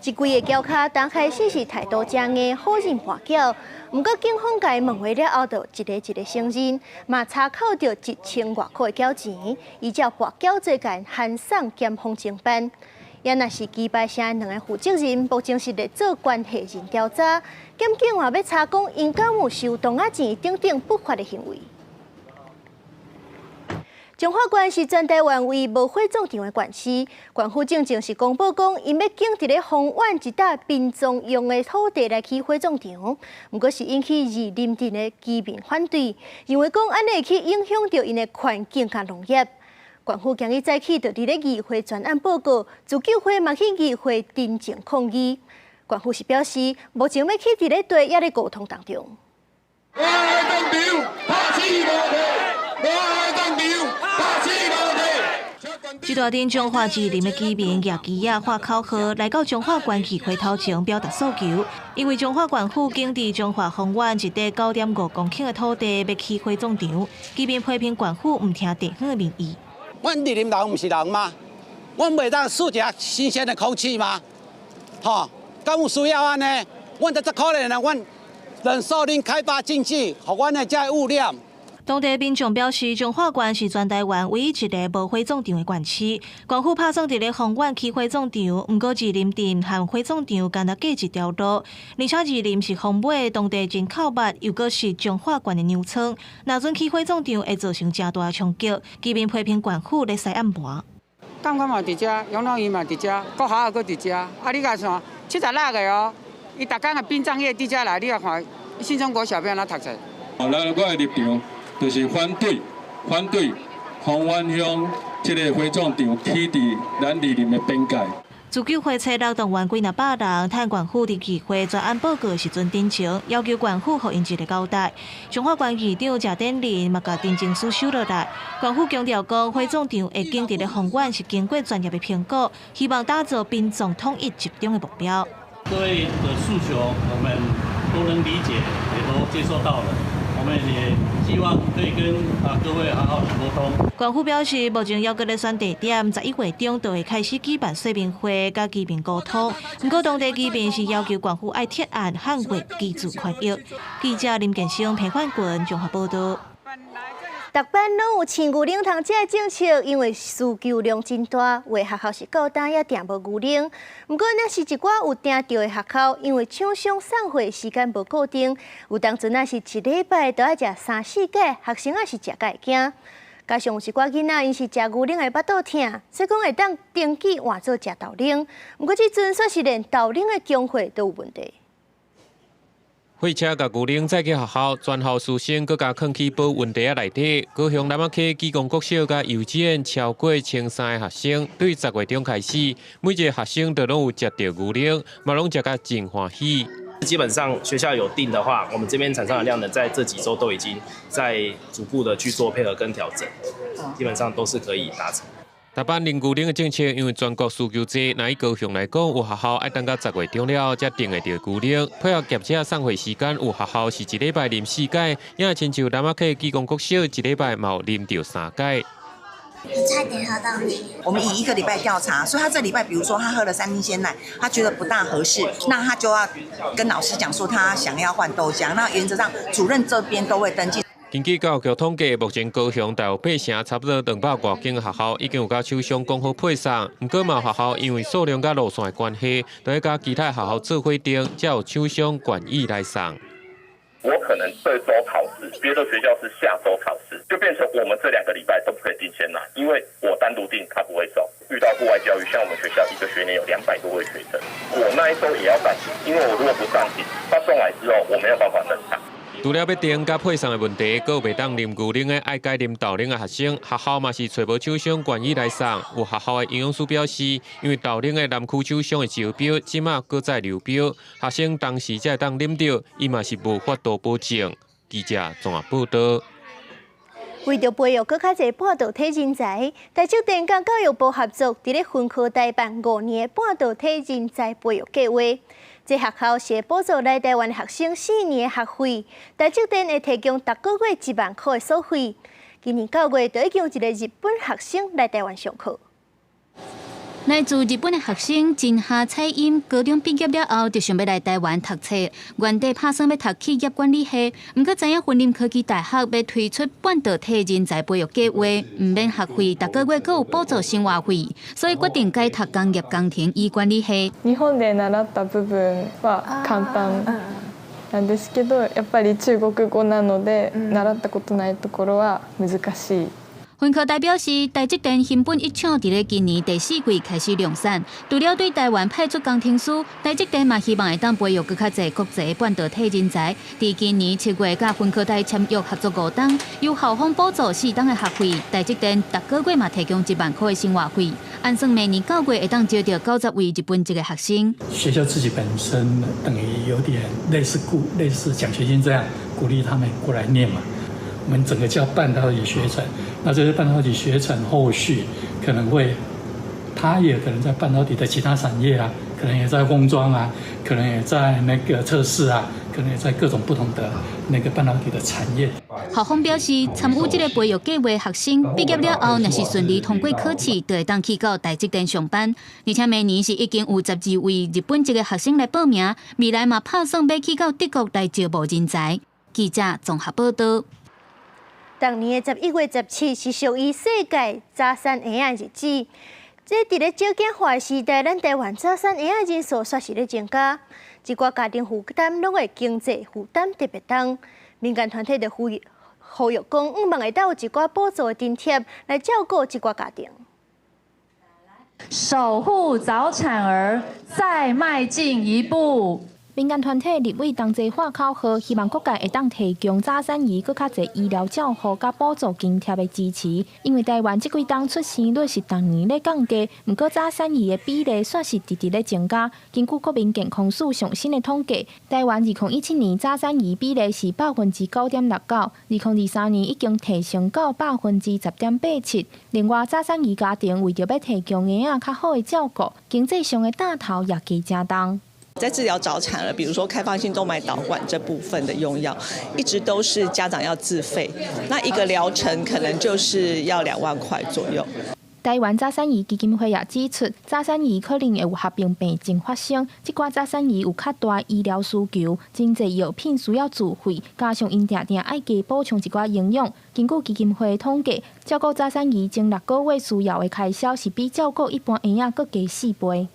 這幾個轎跤剛開始是態度誠硬，否認跋筊。毋過警方共伊問話了後，就一个一个承認，嘛查扣著1000外箍的繳錢，依照跋筊罪共函送檢方偵辦。也若是雞排社兩个負責人，目前是咧做關係人調查，檢警嘛欲查講𪜶敢有收動仔錢等等不法的行為。彰化縣是全台灣唯一無火葬場的縣市，縣府進前是公布講，𪜶欲揀佇咧豐原一搭殯葬用的土地來起火葬場，毋過是引起二林鎮的居民反對，認為講按呢會去影響著𪜶的環境佮農業。縣府今日早起就佇咧議會專案報告，自救會嘛去議會陳情抗議。縣府是表示，目前欲起佇咧地猶咧溝通當中。這大陣彰化二林的居民舉旗仔喊口號，來到彰化縣議會頭前表達訴求。因為彰化縣府揀佇彰化豐原一塊9.5公頃的土地欲起火葬場，居民批評縣府毋聽地方的民意。阮二林人毋是人嗎？阮袂當吸一下新鮮的空氣嗎？吼，敢有需要按呢？阮就足可憐啊！阮忍受恁開發經濟，予阮的這污染。當地民眾表示，彰化縣是全台灣唯一一个無火葬場的縣市。縣府拍算佇咧豐原起火葬場，毋過二林鎮和火葬場干焦隔一條路，而且二林是豐尾當地真口密，又閣是彰化縣的糧倉，若準起火葬場會造成誠大的衝擊。居民批評縣府咧使暗盤。感覺嘛佇遮，養老院嘛佇遮，國校也閣佇遮。啊，你共看76個哦，伊逐工的殯葬業佇遮來，你共看新中國小朋友按怎讀冊？哦，咱我的立場就是反對，反對豐原鄉這个火葬場起佇咱二林的邊界。自救會初六動員幾若百人，趁縣府佇議會專案報告的時陣陳情，要求縣府予𪜶一个交代。彰化縣議長謝典麟嘛共陳情書收落來。縣府強調講，火葬場會揀佇咧豐原是經過專業的評估，希望打造殯葬統一集中的目標。各位的訴求，我們都能理解，也都接受到了。我們也希望可以跟各位好好的溝通。縣府表示，目前猶閣咧選地點，11月中就會開始舉辦說明會，佮居民溝通。毋過當地居民是要求縣府愛撤案，捍衛居住權益。記者林建生、彭焕群綜合報導。逐班攏有飼牛奶通這个政策，因為需求量真大，有的學校是到今也訂無牛奶。毋過，若是一寡有訂著的學校，因為廠商送貨時間無固定，有當陣仔是一禮拜都愛食三四擺，學生也是食甲會驚。加上有一寡囡仔，𪜶是食牛奶會腹肚疼，所以講會當登記換做食豆奶。毋過這陣煞是連豆奶的供貨都有問題。貨車共牛奶載去學校，全校師生閣共囥去保溫袋仔內底。高雄楠仔溪啟功國小佮幼稚園超過1300个學生，對10月中開始，每一个學生都攏有食著牛奶，嘛攏食甲真歡喜。基本上學校有訂的話，我們這邊廠商的量能在這幾週都已經在逐步的去做配合跟調整，基本上都是可以達成。台灣啉牛奶的政策，因為全國需求濟，若以高雄來講，有學校愛等到10月中了才訂會著牛奶。配合業者送貨時間，有學校是一禮拜啉四擺，也親像楠仔溪啟功國小一禮拜嘛有啉著三擺。差點喝到奶。我們以一個禮拜調查，所以他這禮拜，比如說他喝了三丁鮮奶，他覺得不大合適，那他就要跟老師講說他想要換豆漿。那原則上主任這邊都會登記。根據教育局統計，目前高雄大有八成差不多200外間學校已經有佮廠商講好配送，毋過嘛有學校因為數量佮路線的關係，都愛佮其他學校做伙訂，才有廠商願意來送。我可能這週考試，別的學校是下週考試，就變成我們這2個禮拜都不可以訂鮮奶，因為我單獨訂他不會收。遇到戶外教育，像我們學校一個學年有200多位學生，我那一週也要暫停，因為我如果不暫停，他送來之後我沒有辦法生產。除了欲訂佮配送的問題，閣有袂當啉牛奶的愛改啉豆奶的學生，學校嘛是揣無廠商願意來送。有學校的營養師表示，因為豆奶的南區廠商的招標，這馬閣再流標，學生當時才會當啉著，伊嘛是無法度保證。記者綜合報導。為著培育閣較濟半導體人才，台積電佮教育部合作，佇咧分科大辦5年的半導體人才培育計劃。這學校是會補助來台灣學生4年的學費，台積電會提供逐個月1萬塊的所費。今年9月就已經有一個日本學生來台灣上課。來自日本的學生真夏彩音，高中畢業了後就想欲來台灣讀冊，原底拍算欲讀企業管理系，毋過知影雲林科技大學欲推出半導體人才培育計劃，毋免學費，逐個月閣有補助生活費，所以決定改讀工業工程與管理系。日本で習った部分は簡単なんですけど、やっぱり中国語なので習ったことないところは難しい。雲科大表示，台積電熊本一廠佇咧今年第四季開始量產，除了對台灣派出工程師，台積電嘛希望會當培育閣較濟國際半導體人才。佇今年7月，佮雲科大簽約合作5冬，由校方補助4冬的學費，台積電逐個月嘛提供1萬塊的生活費。按算明年9月會當招著90位日本籍的學生。學校自己本身等於有點類似獎學金這樣鼓勵他們過來念嘛。我們整個叫半導體學程，那這些半導體學程後續可能會，他也可能在半導體的其他產業啊，可能也在封裝啊，可能也在那個測試啊，可能也在各種不同的那個半導體的產業。校方表示，參與這個培育計劃學生畢業了後，若是順利通過考試，就會當去到台積電上班。而且明年是已經有12位日本籍的學生來報名，未來嘛拍算欲去到德國來招募人才。記者綜合報導。逐年的11月17是屬於世界早產嬰仔日子。這佇咧少子化時代，咱台灣早產嬰仔人數煞是咧增加，一寡家庭負擔攏會經濟負擔特別重。民間團體就呼籲講，向望會當有一寡補助的津貼來照顧這寡家庭。守護早產兒，再邁進一步。民間團體立委同齊喊口號，希望國家會當提供早產兒閣較濟醫療照護佮補助津貼的支持。因為台灣這幾冬出生率是逐年咧降低，毋過早產兒的比例煞是直直咧增加。根據國民健康署上新的統計，台灣2017年早產兒比例是9.69%，2023年已經提升到10.87%。另外，早產兒家庭為著欲提供嬰仔較好的照顧，經濟上的擔頭也加誠重。在治療早產兒，比如說開放性動脈導管這部分的用藥，一直都是家長要自費，那一個療程可能就是要2萬塊左右。台灣早產兒基金會也指出，早產兒可能會有合併病症發生，這寡早產兒有較大醫療需求，真濟藥品需要自費，加上𪜶定定愛加補充一寡營養。根據基金會統計，照顧早產兒前6個月需要的開銷是比照顧一般嬰仔閣加4倍。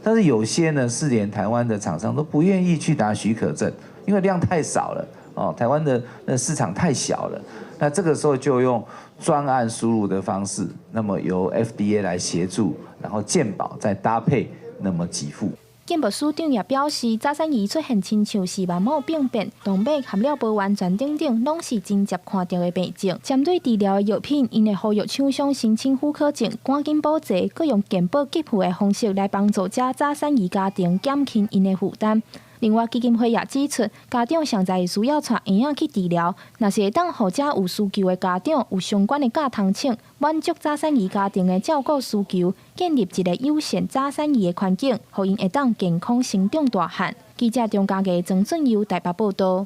但是有些呢，是連台灣的廠商都不願意去拿許可證，因為量太少了哦，台灣的那市場太小了。那這個時候就用專案輸入的方式，那麼由 FDA 來協助，然後健保再搭配，那麼給付。健保署長也表示，早產兒出現親像視網膜病變、動脈含了無完全等等，攏是真濟看著的病症。針對治療的藥品，𪜶會呼籲廠商申請許可證，趕緊補齊，閣用健保給付的方式來幫助遮早產兒家庭減輕𪜶的負擔。另外，基金會也指出，家長現在需要帶嬰仔去治療，若是會當予遮有需求的家長有相關的假通請，滿足早產兒家庭的照顧需求，建立一個友善早產兒的環境，予𪜶會當健康成長大漢。記者張家藝、曾俊佑台北報導。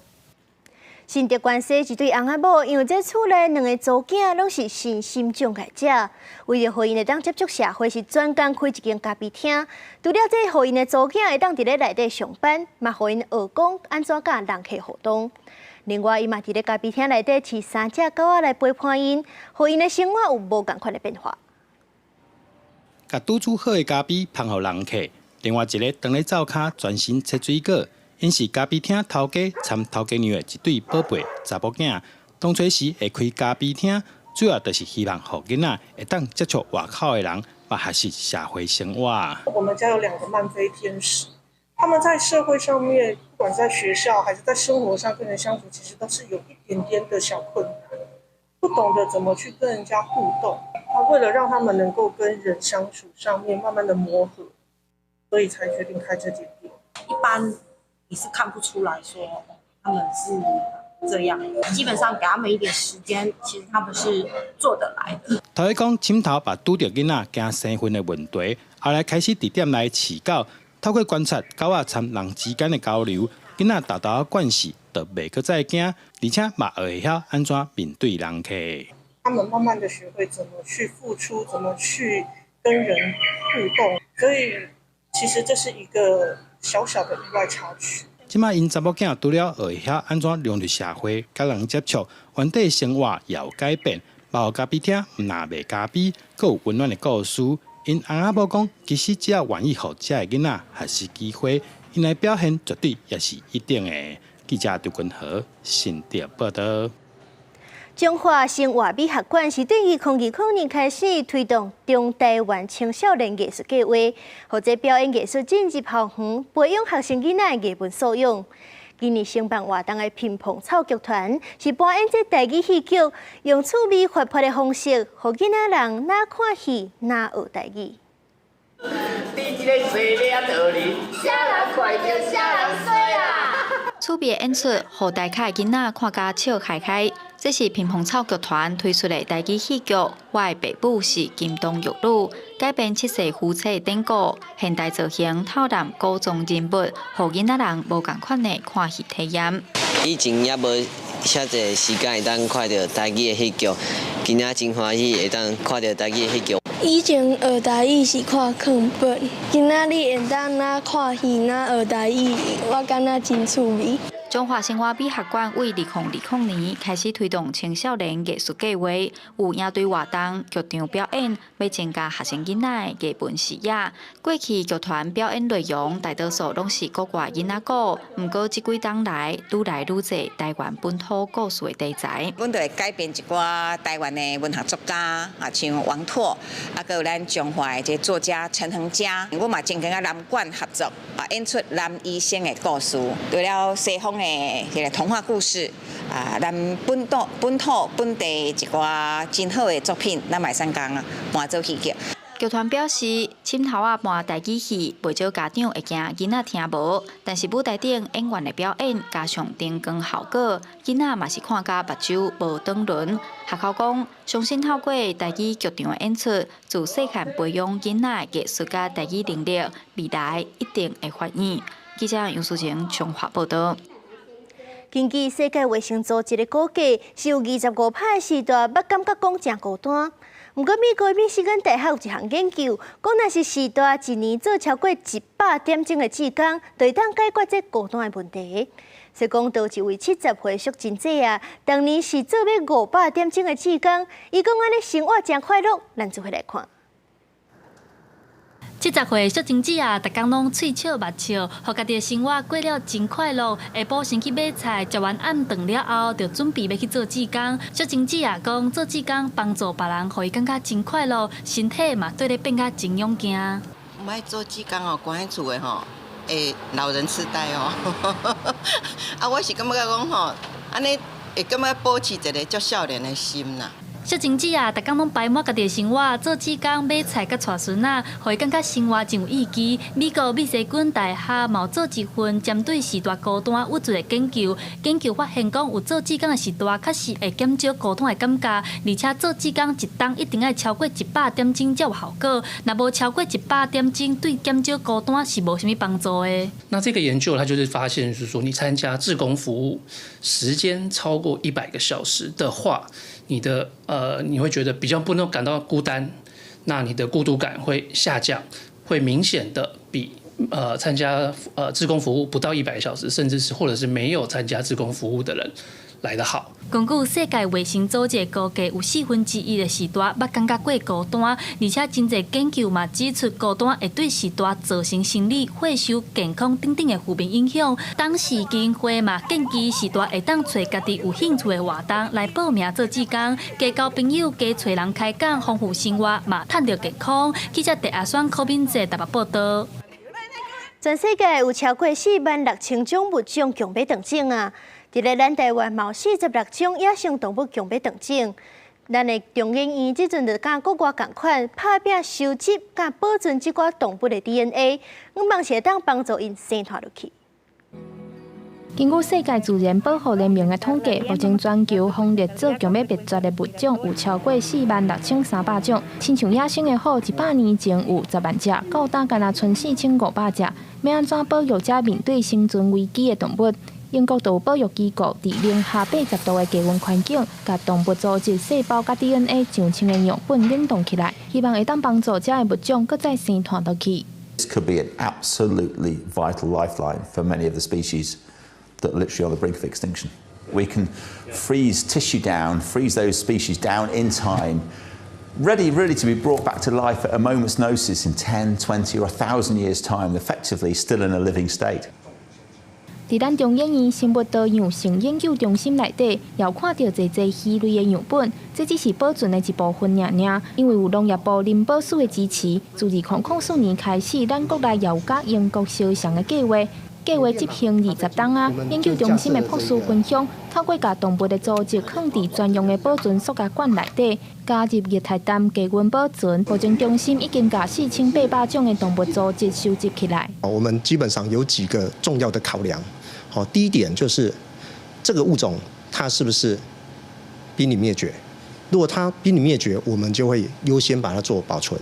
新竹關西一對翁仔某，因為這厝內兩个查某囝攏是身心障礙者，為著予𪜶會當接觸社會，是專工開一間咖啡廳。除了這，予𪜶的查某囝會當佇咧內底上班，嘛予𪜶學講按怎佮人客互動。另外，伊嘛佇咧咖啡廳內底飼三隻狗仔來陪伴𪜶，予𪜶的生活有無仝款的變化。共拄煮好的咖啡捧予人客，另外一个當咧灶跤專心切水果。𪜶是咖啡廳頭家參頭家娘的一對寶貝查某囝，當初時會開咖啡廳，主要就是希望予囡仔會當接觸外口的人，嘛學習社會生活。我們家有兩個慢飛天使，他們在社會上面，不管在學校還是在生活上跟人相處，其實都是有一點點的小困難，不懂得怎麼去跟人家互動。他為了讓他們能夠跟人相處上面慢慢的磨合，所以才決定開這間店。一般你是看不出來說他們是這樣，基本上給他們一點時間，其實他們是做得來的。頭家講，枕頭嘛拄著囡仔驚生分的問題，後來開始佇店內飼狗，透過觀察狗仔參人之間的交流，囡仔沓沓仔慣勢，就袂閣再驚，而且嘛學會曉按怎面對人客。他們慢慢的學會怎麼去付出，怎麼去跟人互動，所以其實這是一個小小的意外插曲。這擺𪜶查某囝除了學會曉按怎融入社會，佮人接觸，原底生活也有改變。包括咖啡廳毋但賣咖啡，閣有溫暖的故事。𪜶翁仔某講，其實只要願意予這个囡仔學習機會，𪜶的表現絕對也是一等的。記者張君和新竹報導。中華生活美學館是對2020年開始推動中台灣青少年藝術計劃，予這表演藝術進入校園，培養學生囡仔的藝文素養。今年承辦活動的貧蓬草劇團是搬演這台語戲劇，用趣味活潑的方式，予囡仔人若看戲若學台語。佇這个做了道理，啥人快著啥人衰啦。趣味演出，予大卡的囡仔看甲笑開開。這是貧蓬草劇團推出的台語戲劇《我的爸母是金童玉女》，改編七世夫妻的典故，現代造型透納古裝人物，予囡仔人無仝款的看戲體驗。以前也無遐濟時間會當看著台語的戲劇，今仔真歡喜會當看著台語的戲劇。以前學台語是看課本，今仔日會當若看戲若學台語，我感覺真趣味。中華生活美學館為2020年開始推動青少年藝術計劃，有營隊活動、劇場表演，欲增加學生囡仔的藝文視野。過去劇團表演內容大多數攏是國外囡仔故，毋過這幾冬來，愈來愈濟台灣本土故事的題材。阮就會改編一寡台灣的文學作家，啊，像王拓，啊，閣有咱彰化的這個作家陳恆嘉，阮嘛曾經佮南管合作，啊，演出藍醫生的故事，除了西方的這个童話故事啊，咱本土、本土、本地一寡真好的作品，咱嘛會使共搬做戲劇。劇團表示，枕頭仔搬台語戲，袂少家長會驚囡仔聽無，但是舞台頂演員的表演加上燈光效果，囡仔嘛是看甲目睭無轉輪。學校講，相信透過台語劇場的演出，自細漢培養囡仔的藝術佮台語能力，未來一定會發展。記者楊淑晴彰化報導。根據世界衛生組織的估計，是有25%的時代捌感覺講誠孤單。毋過美國密西根大學有一項研究，講若是序大一年做超過100點鐘的志工，就會當解決這孤單的問題。說講到一位70歲淑珍姐啊，當年是做欲500點鐘的志工，伊講按呢生活誠快樂，咱做伙來看。70歲淑珍姊啊，逐工攏喙笑目笑，予家己的生活過了真快樂。下晡先去買菜，食完暗頓了後，就準備欲去做志工。淑珍姊啊講，做志工幫助別人，予伊感覺真快樂，身體嘛綴咧變甲真勇健。毋愛做志工哦，關佇厝的吼，會老人痴呆哦。啊，我是感覺講吼，按呢會感覺保持一个足少年的心啦。小晴子啊，逐工攏排滿家己的生活，做志工、買菜、佮帶孫仔，予伊感覺生活真有意義。美國密西根大學嘛有做一份針對序大孤單鬱卒的研究，研究發現講有做志工的序大，確實會減少孤單的感覺，而且做志工一冬一定愛超過100點鐘才有效果，若無超過100點鐘，對減少孤單是無啥物幫助的。那這個研究，它就是發現，就是說你參加志工服務時間超過100個小時的話，你會覺得比較不能感到孤單，那你的孤獨感會下降，會明顯的比參加志工服務不到100個小時，甚至是或者是沒有參加志工服務的人來得好。根據世界衛生組織估計，有1/4的序大捌感覺過孤單，而且真濟研究嘛指出，孤單會對序大造成心理、血受、健康等等的負面影響。董事基金會嘛建議序大會當揣家己有興趣的活動來報名做志工，加交朋友，加揣人開講，豐富生活嘛，趁著健康。記者鄭阿雙、柯敏哲台北報導。全世界有超過4萬6千種物種強欲斷種啊！佇咧咱台灣，嘛有46種野生動物強欲斷種。咱的中研院這陣就佮國外仝款，拍拚收集佮保存這寡動物的 DNA，向望是會當幫助𪜶生湠落去。根據世界自然保護聯盟的統計，目前全球風烈做強欲滅絕的物種有超過4萬6300種。親像野生的虎，100年前有10萬隻，到今干焦賰4500隻。欲按怎保育這面對生存危機的動物？英國就有保育機構佇零下80度的低溫環境，共動物組織、細胞佮 DNA 上千个樣本冷凍起來，希望會當幫助這个物種閣再生湠落去。 This could be an absolutely vital lifeline for many of the species that are literally on the brink of extinction. We can freeze tissue down, freeze those species down in time, ready really to be brought back to life at a moment's notice in 10, 20 or 1,000 years' time, effectively still in a living state. 佇咱中研院生物多樣性研究中心內底，也有看著濟濟魚類的樣本，這只是保存的一部分爾爾。因為有農業部林保署的支持，自2004年開始，咱國內也有佮英國相像的計劃。計劃執行20冬啊，研究中心的博士分享，透過共動物的組織囥佇專用的保存塑膠罐內底，加入液態氮低溫保存。目前中心已經共4800種的動物組織收集起來。我們基本上有幾個重要的考量。好，第一點就是這個物種它是不是瀕臨滅絕？如果它瀕臨滅絕，我們就會優先把它做保存。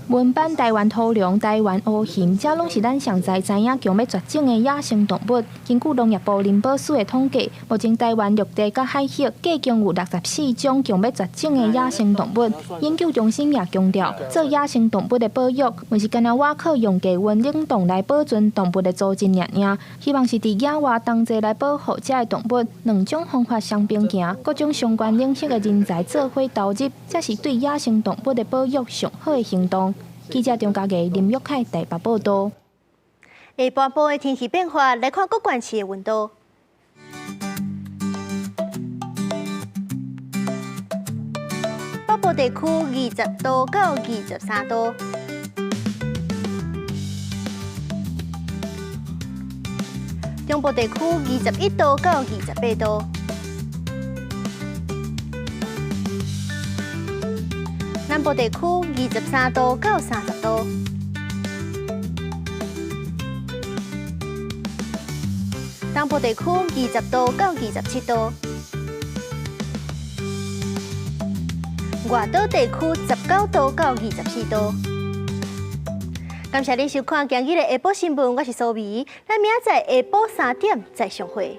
文班台灣土龍、台灣烏鴴，這攏是咱上才知影強欲絕種的野生動物。根據農業部林保署的統計，目前台灣陸地佮海域計共有64種強欲絕種的野生動物。研究中心也強調，做野生動物的保育，毋是干焦倚靠用低溫冷凍來保存動物的組織爾爾，希望是佇野外同齊來保護這个動物。兩種方法雙邊行，各種相關領域的人才做伙投入，才是對野生動物的保育上好的行動。記者張家傑、林玉凱台北報導。下半晡的天氣變化，來看各縣市的溫度。北部地區20度到23度。中部地區21度到28度。南部地區23度到30度，東部地區20度到27度，外島地區19度到24度。感謝您收看今日的下晡新聞，我是蘇美，咱明仔載下晡3點再相會。